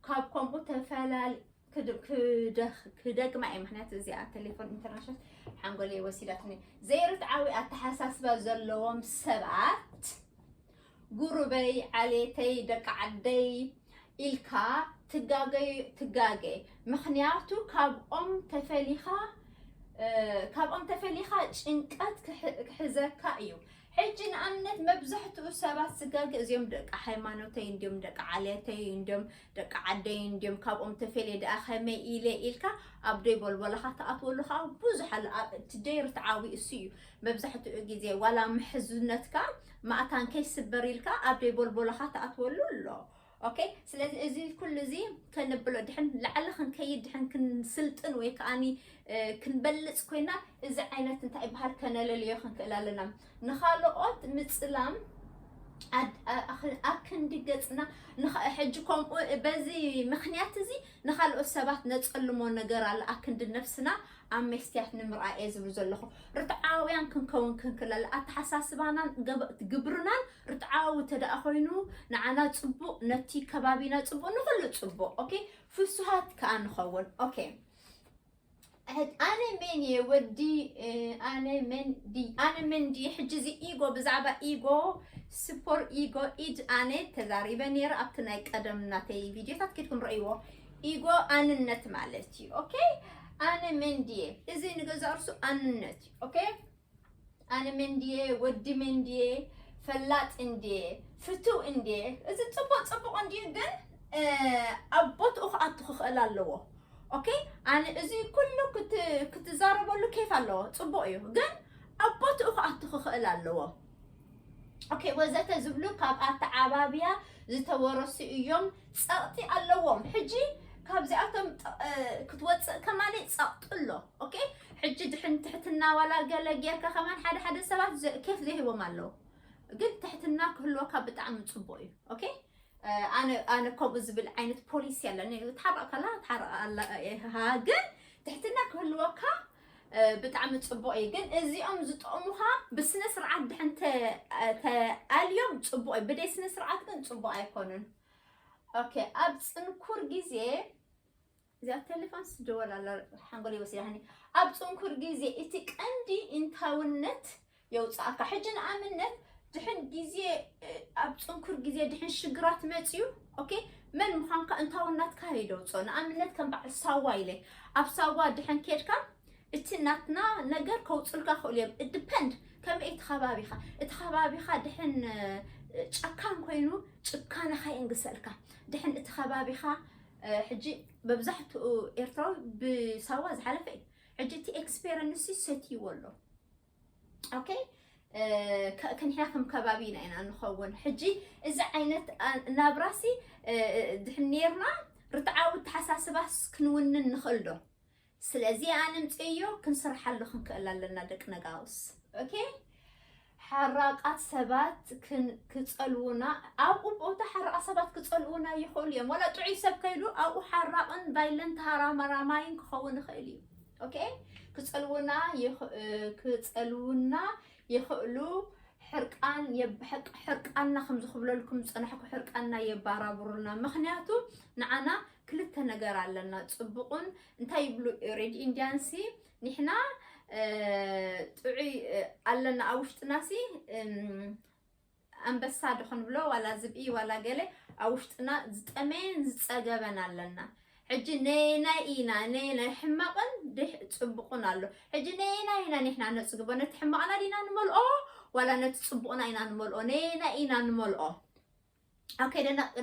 ካብ ከምኡ ተፈላል ክደግማ እየ። ምክንያቱ እዚኣ ቴሌፎን ኢንተርናሽናል ሓንጎለይ ወሲዳትኒ። ዘይርትዓዊ ኣተሓሳስባ ዘለዎም ሰባት ጉሩበይ ዓሌተይ ደቂ ዓደይ ኢልካ ትጋገ ትጋገ። ምክንያቱ ካብኦም ተፈሊኻ ካብኦም ተፈሊኻ ጭንቀት ክሕዘካ እዩ። ሕጂ ንኣብነት መብዛሕትኡ ሰባት ዝጋገ እዚኦም ደቂ ሃይማኖተይ እንዲዮም ደቂ ዓሌተይ እንዲዮም ደቂ ዓደይ እንዲዮም ካብኦም ተፈልየ ደኣ ከመይ ኢለ ኢልካ ኣብ ደይ ቦልቦላኻ ትኣትወሉ ከዓ ብዙሕ ኣሎ። እቲ ደይ ርትዓዊ እሱ እዩ። መብዛሕትኡ ግዜ ዋላ ምሕዝነትካ ማእታን ከይስበር ኢልካ ኣብ ደይ ቦልቦላኻ ትኣትወሉ ኣሎ። ኦኬ፣ ስለዚ እዚ ኩሉ እዚ ከነብሎ ድሕን ላዕሊ ክንከይድ ድሕን ክንስልጥን ወይ ከዓኒ ክንበልፅ ኮይና እዚ ዓይነት እንታይ ይበሃል ከነለልዮ ክንክእል ኣለና። ንኻልኦት ምፅላም ኣክንዲ ገፅና ሕጂ ከምኡ በዚ ምክንያት እዚ ንኻልኦት ሰባት ነፀልሞ ነገር ኣለ ኣክንዲ ነብስና ኣብ መስትያት ንምርኣየ ዝብሉ ዘለኹ። ርትዓውያን ክንከውን ክንክለል ኣተሓሳስባናን ግብርናን ርትዓዊ ተደኣ ኮይኑ ንዓና ፅቡቕ፣ ነቲ ከባቢና ፅቡቕ፣ ንኹሉ ፅቡቕ። ኦኬ፣ ፍሱሃት ከዓ ንኸውን። ኦኬ፣ ኣነ መን እየ ወዲ ኣነ መን ድየ ኣነ መን ድየ ሕጂ እዚ ኢጎ ብዛዕባ ኢጎ ስፖር ኢጎ ኢድ ኣነ ተዛሪበ ነይረ ኣብቲ ናይ ቀደም ናተይ ቪድዮታት ኬድኩም ረእይዎ። ኢጎ ኣንነት ማለት እዩ። ኦኬ፣ ኣነ መን ድየ እዚ ንገዛ እርሱ ኣንነት እዩ። ኦኬ፣ ኣነ መን ድየ ወዲ መን ድየ ፈላጥ እንድየ ፍትው እንድየ እዚ ፅቡቅ ፅቡቅ እንድዩ ግን ኣብ ቦትኡ ክኣቱ ክኽእል ኣለዎ። ኦኬ፣ ኣነ እዚ ኩሉ ክትዛረበሉ ኬፍ ኣለዎ፣ ፅቡቅ እዩ ግን ኣብ ቦትኡ ክኣቱ ክኽእል ኣለዎ። ኦኬ፣ ወዘተ ዝብሉ ካብ ኣተዓባብያ ዝተወረሱ እዮም። ፀቕጢ ኣለዎም። ሕጂ ካብዚኣቶም ክትወፅእ ከማሊ ፀቕጢ ኣሎ። ኦኬ፣ ሕጂ ድሕን ትሕትና ዋላ ገለ ጌርካ ከማን ሓደ ሓደ ሰባት ኬፍ ዘይህቦም ኣለዉ። ግን ትሕትና ክህልወካ ብጣዕሚ ፅቡቅ እዩ። ኦኬ፣ ኣነ ኣነ ከምኡ ዝብል ዓይነት ፖሊሲ ኣለኒ። ትሓረቕ ከላ ትሓረቕ ኣላ ኢኻ፣ ግን ትሕትና ክህልወካ ብጣዕሚ ጽቡቕ እዩ። ግን እዚኦም ዝጠቕሙኻ ብስነ ስርዓት ድሕን ተኣልዮም ጽቡቕ እዩ፣ ብደይ ስነ ስርዓት ግን ጽቡቕ ኣይኮኑን። ኦኬ፣ ኣብ ጽንኩር ግዜ እዚኣ ቴሌፎን ስደወል ኣላ፣ ሓንጎለይ ወሲዳኒ። ኣብ ጽንኩር ግዜ እቲ ቀንዲ እንታውነት የውጽኣካ። ሕጂ ንኣብነት ድሕን ግዜ ኣብ ጽንኩር ግዜ ድሕን ሽግራት መጽዩ፣ ኦኬ፣ መን ምዃንካ እንታውነትካ የውጽኦ። ንኣብነት ከም በዓል ሳዋ ኢለ፣ ኣብ ሳዋ ድሕን ኬድካ እቲ ናትና ነገር ከውጽልካ ክእሉ እዮም። ዲፐንድ ከመይ እቲ ከባቢኻ፣ እቲ ከባቢኻ ድሕን ጨካን ኮይኑ ጭካነኻ የንግሰልካ። ድሕን እቲ ከባቢኻ ሕጂ መብዛሕትኡ ኤርትራዊ ብሳዋ ዝሓለፈ እዩ። ሕጂ እቲ ኤክስፔረንስ ሰትይዎ ኣሎ። ኦኬ፣ ክንሕና ከም ከባቢ ኢና ኢና ንኸውን። ሕጂ እዚ ዓይነት ናብራሲ ድሕን ነርና ርትዓዊ ተሓሳስባስ ክንውንን ንኽእል ዶ? ስለዚ ኣነምፅእዮ ክንሰርሓሉ ክንክእል ኣለና ደቂ ነጋውስ። ኦኬ፣ ሓራቃት ሰባት ክፀልውና ኣብኡ ቦታ ሓራቃት ሰባት ክፀልውና ይኽእሉ እዮም። ዋላ ጥዑይ ሰብ ከይዱ ኣብኡ ሓራቅን ቫይለንት ሃራማራማይን ክኸውን ይኽእል እዩ። ኦኬ፣ ክፀልውና ክፀልውና ይኽእሉ። ሕርቃን የብሕቅ ሕርቃንና ከም ዝኽብለልኩም ዝፀናሕኩ ሕርቃንና የባራብሩልና። ምክንያቱ ንዓና ክልተ ነገር ኣለና፣ ጽቡቕን እንታይ ይብሉ ሬድ ኢንዲያንሲ፣ ንሕና ጥዑይ ኣለና ኣብ ውሽጥናሲ፣ ኣንበሳ ዶ ክንብሎ ዋላ ዝብኢ ዋላ ገለ ኣብ ውሽጥና ዝጠመየን ዝጸገበን ኣለና። ሕጂ ነየናይ ኢና ነየናይ ሕማቕን ድሕ ጽቡቕን ኣሎ። ሕጂ ነየናይ ኢና ንሕና ነጽግቦ? ነቲ ሕማቕና ዲና ንመልኦ ዋላ ነቲ ጽቡቕና ኢና ንመልኦ? ነየናይ ኢና ንመልኦ? ኦኬ፣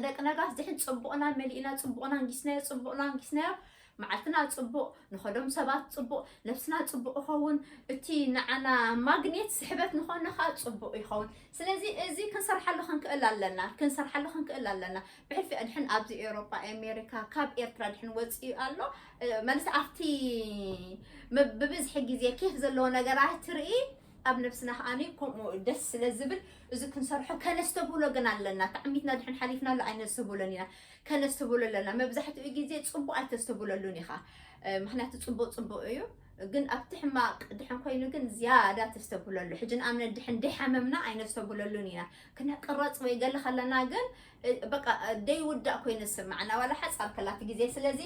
ደቂ ነጋስ ድሕን ጽቡቕና መሊእና፣ ጽቡቕና እንጊስናዮ፣ ጽቡቕና እንጊስናዮ፣ መዓልትና ጽቡቕ፣ ንኸዶም ሰባት ጽቡቕ፣ ነብስና ጽቡቕ ይኸውን። እቲ ንዓና ማግኔት ስሕበት ንኾነ ኸዓ ጽቡቕ ይኸውን። ስለዚ እዚ ክንሰርሓሉ ክንክእል ኣለና፣ ክንሰርሓሉ ክንክእል ኣለና። ብሕልፊ ድሕን ኣብዚ ኤውሮጳ፣ ኣሜሪካ፣ ካብ ኤርትራ ድሕን ወፂኡ ኣሎ፣ ማለት ኣብቲ ብብዝሒ ግዜ ኬፍ ዘለዎ ነገራት ትርኢ፣ ኣብ ነብስና ከዓኒ ከምኡ ደስ ስለ ዝብል እዚ ክንሰርሖ ከነስተብህሎ ግን ኣለና። ተዓሚትና ድሕን ሓሊፍናሉ ኣይነስተብህሎን ኢና፣ ከነስተብህሎ ኣለና። መብዛሕትኡ ግዜ ጽቡቕ ኣይተስተብህለሉን ኢኻ፣ ምክንያቱ ጽቡቕ ጽቡቕ እዩ፣ ግን ኣብቲ ሕማቕ ድሕን ኮይኑ ግን ዝያዳ ተስተብህለሉ። ሕጂ ንኣብነት ድሕን ደይሓመምና ኣይነስተብህለሉን ኢና። ክነቅረጽ ወይ ገለ ከለና ግን በቃ ደይውዳእ ኮይኑ ዝስምዓና፣ ዋላ ሓጻር ከላቲ ግዜ። ስለዚ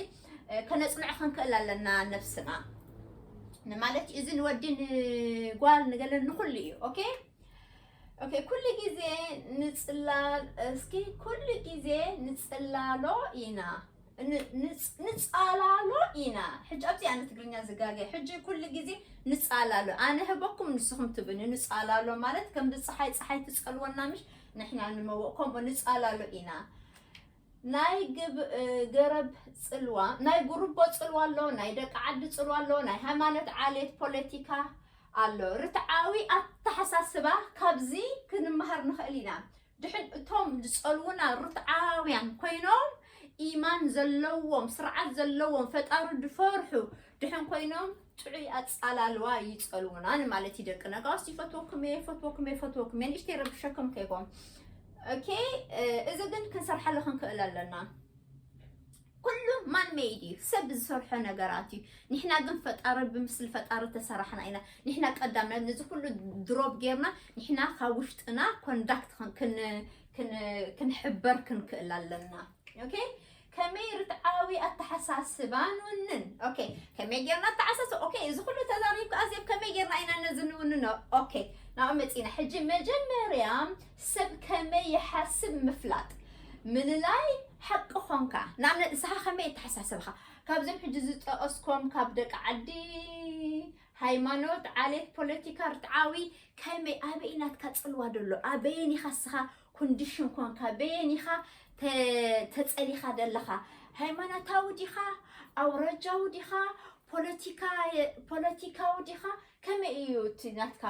ከነጽንዖ ክንክእል ኣለና ነብስና ንማለት እዩ። እዚ ንወዲ ንጓል ንገለ ንኹሉ እዩ። ኦኬ፣ ኦኬ፣ ኩሉ ግዜ ንጽላል፣ እስኪ ኩሉ ግዜ ንጽላሎ ኢና፣ ንጻላሎ ኢና። ሕጂ ኣብዚኣ ንትግርኛ ዝጋገ። ሕጂ ኩሉ ግዜ ንጻላሎ፣ ኣነ ህበኩም ንስኹም ትብኒ፣ ንጻላሎ ማለት ከምዚ ጸሓይ ጸሓይ ትጸልወና ምሽ ንሕና ንመውቕ ከምኡ ንጻላሎ ኢና። ናይ ገረብ ጽልዋ፣ ናይ ጉርቦ ጽልዋ ኣሎ፣ ናይ ደቂ ዓዲ ጽልዋ ኣሎ፣ ናይ ሃይማኖት ዓሌት ፖለቲካ ኣሎ። ርትዓዊ ኣተሓሳስባ ካብዚ ክንመሃር ንኽእል ኢና። ድሕን እቶም ዝጸልዉና ርትዓውያን ኮይኖም ኢማን ዘለዎም ስርዓት ዘለዎም ፈጣሪ ድፈርሑ ድሕን ኮይኖም ጥዑይ ኣጻላልዋ ይጸልውና ንማለት እዩ። ደቂ ነጋውስ ይፈትወኩም እየ፣ ይፈትወኩም እየ፣ ይፈትወኩም እየ። ንእሽተይ ረብሸኩም ከይኮን። ኦኬ፣ እዚ ግን ክንሰርሓሉ ክንክእል ኣለና። ኩሉ ማን ሜድ እዩ፣ ሰብ ዝሰርሖ ነገራት እዩ። ንሕና ግን ፈጣሪ ብምስሊ ፈጣሪ ተሰራሕና ኢና። ንሕና ቀዳምና ነዚ ኩሉ ድሮፕ ጌርና ንሕና ካብ ውሽጥና ኮንዳክት ክንሕበር ክንክእል ኣለና። ኦኬ፣ ከመይ ርትዓዊ ኣተሓሳስባ ንውንን? ኦኬ፣ ከመይ ጌርና ኣተሓሳስባ? ኦኬ፣ እዚ ኩሉ ተዛሪብካ ኣዜብ፣ ከመይ ጌርና ኢና ነዚ ንውንኖ? ኦኬ፣ ናብኡ መጺና። ሕጂ መጀመርያ ሰብ ከመይ ይሓስብ ምፍላጥ፣ ምልላይ ሓቂ ኾንካ። ንኣብነት ንስኻ ከመይ ኣተሓሳስብኻ? ካብዞም ሕጂ ዝጠቐስኮም ካብ ደቂ ዓዲ፣ ሃይማኖት፣ ዓሌት፣ ፖለቲካ፣ ርትዓዊ ከመይ ኣበይ ናትካ ጽልዋ ደሎ? ኣበየን ኢኻ ንስኻ ኮንዲሽን ኮንካ? በየን ኢኻ ተጸሊኻ ደለኻ? ሃይማኖታዊ ዲኻ? ኣውራጃዊ ዲኻ? ፖለቲካ ፖለቲካዊ ዲኻ? ከመይ እዩ እቲ ናትካ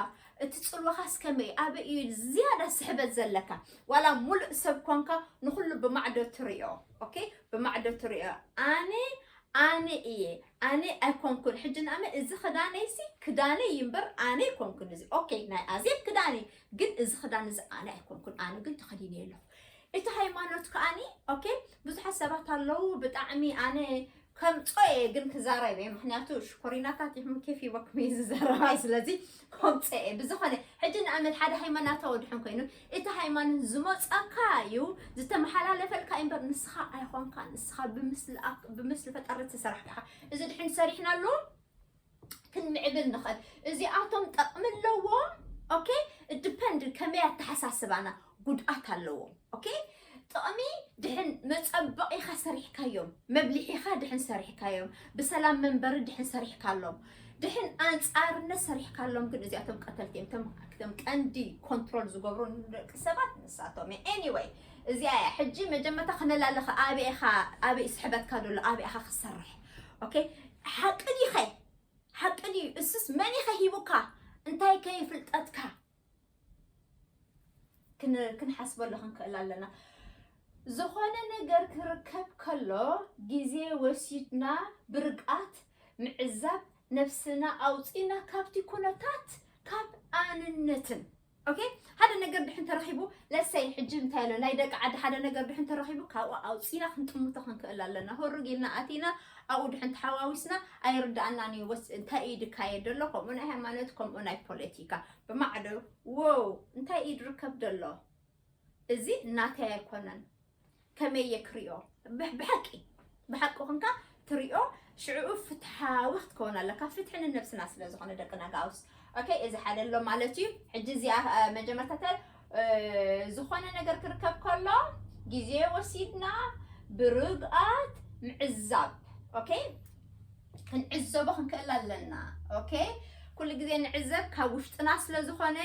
እቲ ጽልዋኻስ ከመይ እዩ? ኣበይ እዩ ዝያዳ ስሕበት ዘለካ? ዋላ ሙሉእ ሰብ ኮንካ ንኹሉ ብማዕዶ ትሪኦ። ኦኬ፣ ብማዕዶ ትሪኦ። ኣነ ኣነ እየ፣ ኣነ ኣይኮንኩን። ሕጂ ንኣመ እዚ ክዳነይሲ ክዳነይ እዩ እምበር ኣነ ኣይኮንኩን። እዚ ኦኬ ናይ ኣዜብ ክዳን እዩ፣ ግን እዚ ክዳን እዚ ኣነ ኣይኮንኩን። ኣነ ግን ተኸዲነ ኣለኹ። እቲ ሃይማኖት ከኣኒ ኦኬ፣ ብዙሓት ሰባት ኣለዉ ብጣዕሚ ኣነ ከምጾ እየ ግን ክዛረብ እየ፣ ምክንያቱ ሽኮሪናታት ኢኹም ኬፍ ይበኩም እየ ዝዘረባ። ስለዚ ከምጾ እየ። ብዝኾነ ሕጂ ንኣብነት ሓደ ሃይማኖታዊ ድሕን ኮይኑ እቲ ሃይማኖት ዝመጸካ እዩ ዝተመሓላለፈልካ እምበር ንስኻ ኣይኾንካ። ንስኻ ብምስሊ ኣክ- ብምስሊ ፈጣሪ ተሰራሕካ። እዚ ድሕን ሰሪሕናሉ ክንምዕብል ንኽእል። እዚኣቶም ጠቕሚ ኣለዎም። ኦኬ፣ ዲፐንድ ከመይ ኣተሓሳስባና ጉድኣት ኣለዎም። ኦኬ፣ ጥቕሚ ድሕን መጸበቒኻ ሰሪሕካዮም፣ መብሊሒኻ ድሕን ሰሪሕካዮም፣ ብሰላም መንበሪ ድሕን ሰሪሕካሎም፣ ድሕን ኣንጻርነት ሰሪሕካሎም፣ ግን እዚኣቶም ቀተልቲ እዮም። እቶም እቶም ቀንዲ ኮንትሮል ዝገብሩ ንደቂ ሰባት ንሳቶም እዮም። ኤኒወይ፣ እዚኣ እያ ሕጂ መጀመርታ ክነላልኸ ኣበይ ኢኻ፣ ኣበይ ስሕበትካ ዘሎ ኣበይ ኢኻ ክሰርሕ። ኦኬ፣ ሓቂ ዲኸ? ሓቂ ድዩ? እሱስ መን ኢኸ ሂቡካ? እንታይ ከ ይፍልጠትካ? ክን- ክንሓስበሉ ክንክእል ኣለና። ዝኾነ ነገር ክርከብ ከሎ ግዜ ወሲድና ብርግኣት ምዕዛብ፣ ነብስና ኣውፂና ካብቲ ኩነታት ካብ ኣንነትን ኦኬ፣ ሓደ ነገር ድሕን ተረኺቡ ለሰይ ሕጂ እንታይ ኣሎ ናይ ደቂ ዓዲ ሓደ ነገር ድሕን ተረኺቡ ካብኡ ኣውፂና ክንጥምቶ ክንክእል ኣለና። ህሩግ ኢልና ኣቲና ኣብኡ ድሕን ተሓዋዊስና ኣይርዳኣናን እዩ። ወስ እንታይ እዩ ድካየድ ዘሎ ከምኡ ናይ ሃይማኖት ከምኡ ናይ ፖለቲካ ብማዕዶ። ዎው እንታይ እዩ ድርከብ ዘሎ? እዚ ናተይ ኣይኮነን። ከመይ እየ ክሪኦ? ብሕ- ብሓቂ ብሓቂ ኮንካ ትሪኦ ሽዕኡ ፍትሓዊ ክትከውን ኣለካ። ፍትሒ ንነብስና ስለ ዝኾነ ደቂ ነጋውስ። ኦኬ፣ እዚ ሓደ ኣሎ ማለት እዩ። ሕጂ እዚኣ እ፣ መጀመርታ ተ- እ፣ ዝኾነ ነገር ክርከብ ከሎ ግዜ ወሲድና ብርግኣት ምዕዛብ። ኦኬ፣ ክንዕዘቦ ክንክእል ኣለና። ኦኬ፣ ኩሉ ግዜ ንዕዘብ ካብ ውሽጥና ስለ ዝኾነ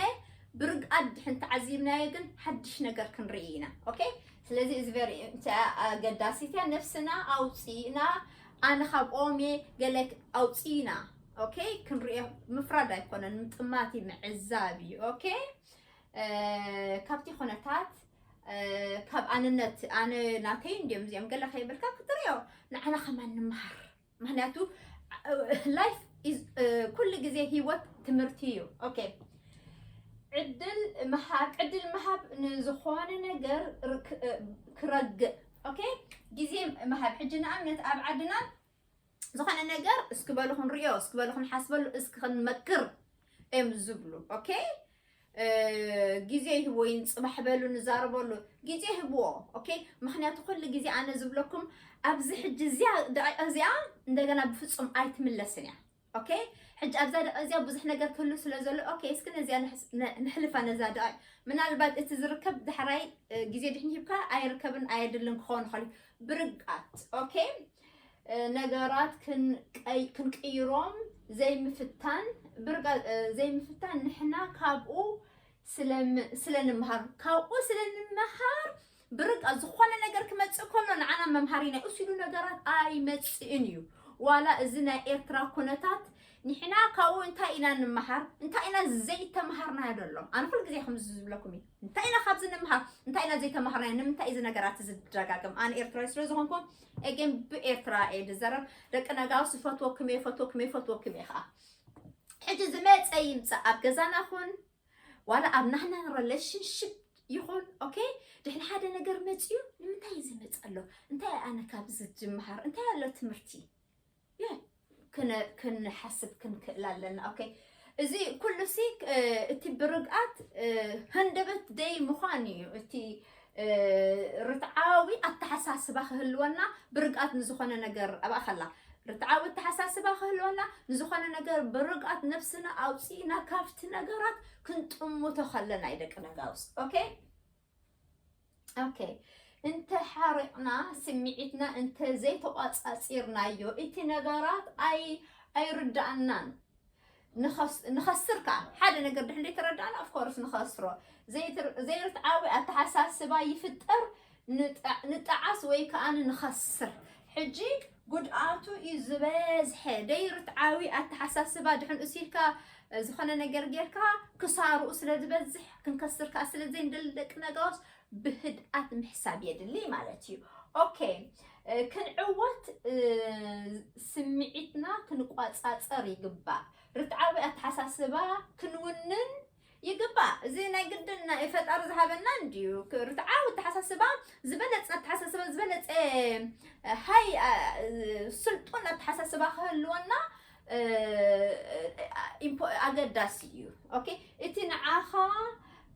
ብርግኣት ድሕን ተዓዚብናዮ ግን ሓድሽ ነገር ክንርኢ ኢና። ኦኬ፣ ስለዚ እዚ ቨሪ ኣገዳሲት እያ። ነብስና ኣውፂእና ኣነ ካብ ኦም እየ ገለ ኣውፂእና ኦኬ፣ ክንሪኦ ምፍራድ ኣይኮነን ምጥማት እዩ ምዕዛብ እዩ። ኦኬ፣ እ፣ ካብቲ ኩነታት እ፣ ካብ ኣንነት ኣነ ናተይ እንዲዮም እዚኦም ገለ ከይብልካ ክትሪኦ ንዓና ከማን ንምሃር። ምክንያቱ ላይፍ ኩሉ ግዜ ህይወት ትምህርቲ እዩ። ኦኬ፣ ዕድል ምሃብ ዕድል ምሃብ ንዝኾነ ነገር ርክ- እ፣ ክረግእ። ኦኬ፣ ግዜ ምሃብ። ሕጂ ንኣብነት ኣብ ዓድና ዝኾነ ነገር እስኪ በሉ ክንሪኦ፣ እስኪ በሉ ክንሓስበሉ፣ እስኪ ክንመክር እዮም ዝብሉ። ኦኬ፣ እ፣ ግዜ ይህብዎ፣ ይንፅባሕ በሉ፣ ንዛረበሉ ግዜ ይህብዎ። ኦኬ፣ ምክንያቱ ኩሉ ግዜ ኣነ ዝብለኩም ኣብዚ ሕጂ እዚኣ ደቂቕ እዚኣ እንደገና ብፍፁም ኣይትምለስን እያ። ኦኬ፣ ሕጂ ኣብዛ ደቂቕ እዚኣ ብዙሕ ነገር ክህሉ ስለ ዘሎ ኦኬ፣ እስኪ ነዚኣ ንሕስ- ነ- ንሕልፋ ነዛ ደቂቕ። ምናልባት እቲ ዝርከብ ዳሕራይ እ፣ ግዜ ድሕን ሂብካ ኣይርከብን ኣየድልን ክኸውን ይኽእል እዩ። ብርግኣት ኦኬ፣ እ፣ ነገራት ክንቀይ- ክንቅይሮም ዘይምፍታን ብርጋ- እ፣ ዘይምፍታን ንሕና ካብኡ ስለም- ስለ ንምሃር ካብኡ ስለ ንምሃር ብርግኣት ዝኾነ ነገር ክመፅእ ከሎ ንዓና መምሃሪና እዩ። እሱ ኢሉ ነገራት ኣይመፅእን እዩ። ዋላ እዚ ናይ ኤርትራ ኩነታት ንሕና ካብኡ እንታይ ኢና ንምሃር እንታይ ኢና ዘይተምሃርናዮ ዘሎ? ኣነ ኩሉ ግዜ ከምዚ ዝብለኩም እዩ። እንታይ ኢና ካብዚ ንምሃር እንታይ ኢና ዘይተማሃርናዮ? ንምንታይ እዚ ነገራት እዚ ዝደጋገም? ኣነ ኤርትራዊ ስለ ዝኾንኩ ኤጌን ብኤርትራ እየ ዝዘረብ። ደቂ ነጋውስ ይፈትወኩም እየ፣ ይፈትወኩም እየ፣ ይፈትወኩም እየ ከዓ። ሕጂ ዝመፀ ይምፃእ ኣብ ገዛና ኹን ዋላ ኣብ ናህና ሪሌሽንሽፕ ይኹን ኦኬ፣ ድሕን ሓደ ነገር መፅዩ ንምንታይ እዩ ዝመፀ ኣሎ? እንታይ ኣነ ካብዚ ዝምሃር እንታይ ኣሎ ትምህርቲ? የ- ክነ- ክንሓስብ ክንክእል ኣለና። ኦኬ፣ እዚ ኩሉ ሲ እ፣ እቲ ብርግኣት እ፣ ሃንደበት ደይ ምዃን እዩ። እቲ እ፣ ርትዓዊ ኣተሓሳስባ ክህልወና ብርግኣት ንዝኾነ ነገር ኣብኣ ከላ ርትዓዊ ኣተሓሳስባ ክህልወና ንዝኾነ ነገር ብርግኣት ነብስና ኣውፂእና ካብቲ ነገራት ክንጥምቶ ከለና እዩ ደቂ ነጋውስ። ኦኬ፣ ኦኬ፣ እንተ ሓሪቕና ስምዒትና እንተ ዘይተቋፃፂርናዮ እቲ ነገራት ኣይ ኣይርዳእናን። ንኸስ- ንኸስር ከዓ ሓደ ነገር ድሕን ዘይተረዳእና ኦፍኮርስ ንኸስሮ። ዘይትር- ዘይርትዓዊ ኣተሓሳስባ ይፍጠር፣ ንጠ- ንጠዓስ ወይ ከዓ ንኸስር። ሕጂ ጉድኣቱ እዩ ዝበዝሐ። ዘይርትዓዊ ኣተሓሳስባ ድሕን እሲልካ ዝኾነ ነገር ጌርካ ክሳርኡ ስለ ዝበዝሕ ክንከስር ከዓ ስለ ዘይንደሊ ደቂ ነጋውስ ብህድኣት ምሕሳብ የድሊ ማለት እዩ። ኦኬ፣ እ፣ ክንዕወት እ፣ ስምዒትና ክንቋፃፀር ይግባእ። ርትዓዊ ኣተሓሳስባ ክንውንን ይግባእ። እዚ ናይ ግድን ናይ ፈጣሪ ዝሃበና እንድዩ። ክ-፣ ርትዓዊ ኣተሓሳስባ ዝበለጸ ኣተሓሳስባ፣ ዝበለጸ፣ እ፣ ሃይ፣ እ፣ ስልጡን ኣተሓሳስባ ክህልወና፣ እ፣ እ፣ ኢምፖ-፣ ኣገዳሲ እዩ። ኦኬ? እቲ ንዓኻ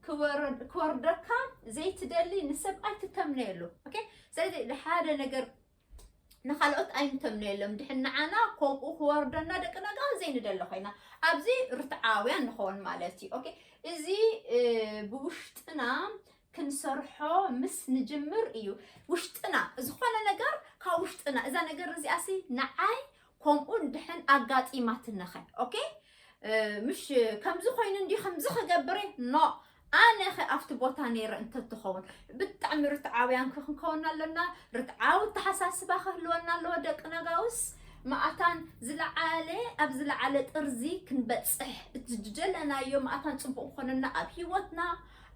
ክወር-፣ ክወርደካ ዘይትደሊ ንሰብ ኣይትተምነየሉ። ኦኬ? ስለዚ ንሓደ ነገር ንኻልኦት ኣይንተምነየሎም። ድሕን ንዓና ከምኡ ክወርደና ደቂ ነጋ ዘይንደሊ ኮይና፣ ኣብዚ ርትዓውያን ንኸውን ማለት እዩ። ኦኬ፣ እዚ፣ እ፣ ብውሽጥና ክንሰርሖ ምስ ንጅምር እዩ። ውሽጥና፣ ዝኾነ ነገር ካብ ውሽጥና፣ እዛ ነገር እዚኣሲ ንዓይ ከምኡ ድሕን ኣጋጢማትነኸ፣ ኦኬ፣ እ፣ ምሽ ከምዚ ኮይኑ እንዲ ከምዚ ክገብር እየ፣ ኖ፣ ኣነ ኸ ኣብቲ ቦታ ነይረ እንተትኸውን ብጣዕሚ ርትዓውያን ክንከውን ኣለና። ርትዓዊ ኣተሓሳስባ ክህልወና ኣለዎ። ደቂ ነጋውስ መኣታን ዝለዓለ፣ ኣብ ዝለዓለ ጥርዚ ክንበጽሕ፣ እቲ ዝደለናዮ መኣታን ጽቡቕ ክኾነና ኣብ ህይወትና፣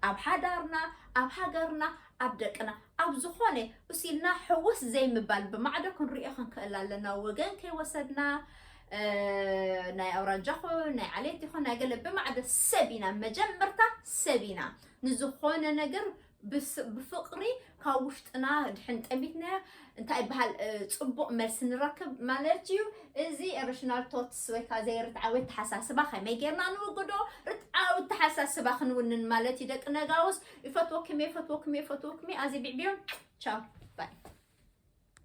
ኣብ ሓዳርና፣ ኣብ ሃገርና፣ ኣብ ደቅና፣ ኣብ ዝኾነ እሲልና ሕውስ ዘይምባል ብማዕዶ ክንሪኦ ክንክእል ኣለና። ወገን ከይወሰድና፣ እ፣ ናይ ኣውራጃ ኹን፣ ናይ ዓሌት ይኹን፣ ናይ ገለ ብማዕዶ ሰብ ኢና። መጀመርታ ሰብ ኢና። ንዝኾነ ነገር ብስ-፣ ብፍቕሪ ካብ ውሽጥና ድሕን ጠሚትናዮ፣ እንታይ ይበሃል፣ እ፣ ጽቡቕ መልሲ ንረክብ ማለት እዩ። እዚ ራሽናል ቶትስ ወይ ከዓ ዘይርትዓዊ ኣተሓሳስባ ከመይ ጌርና ንውግዶ? ርትዓዊ ኣተሓሳስባ ክንውንን ማለት እዩ። ደቂ ነጋውስ፣ ይፈትወኩም እየ፣ ይፈትወኩም እየ፣ ይፈትወኩም እየ። ኣዚ ቢዕቢዮ፣ ቻው፣ ባይ።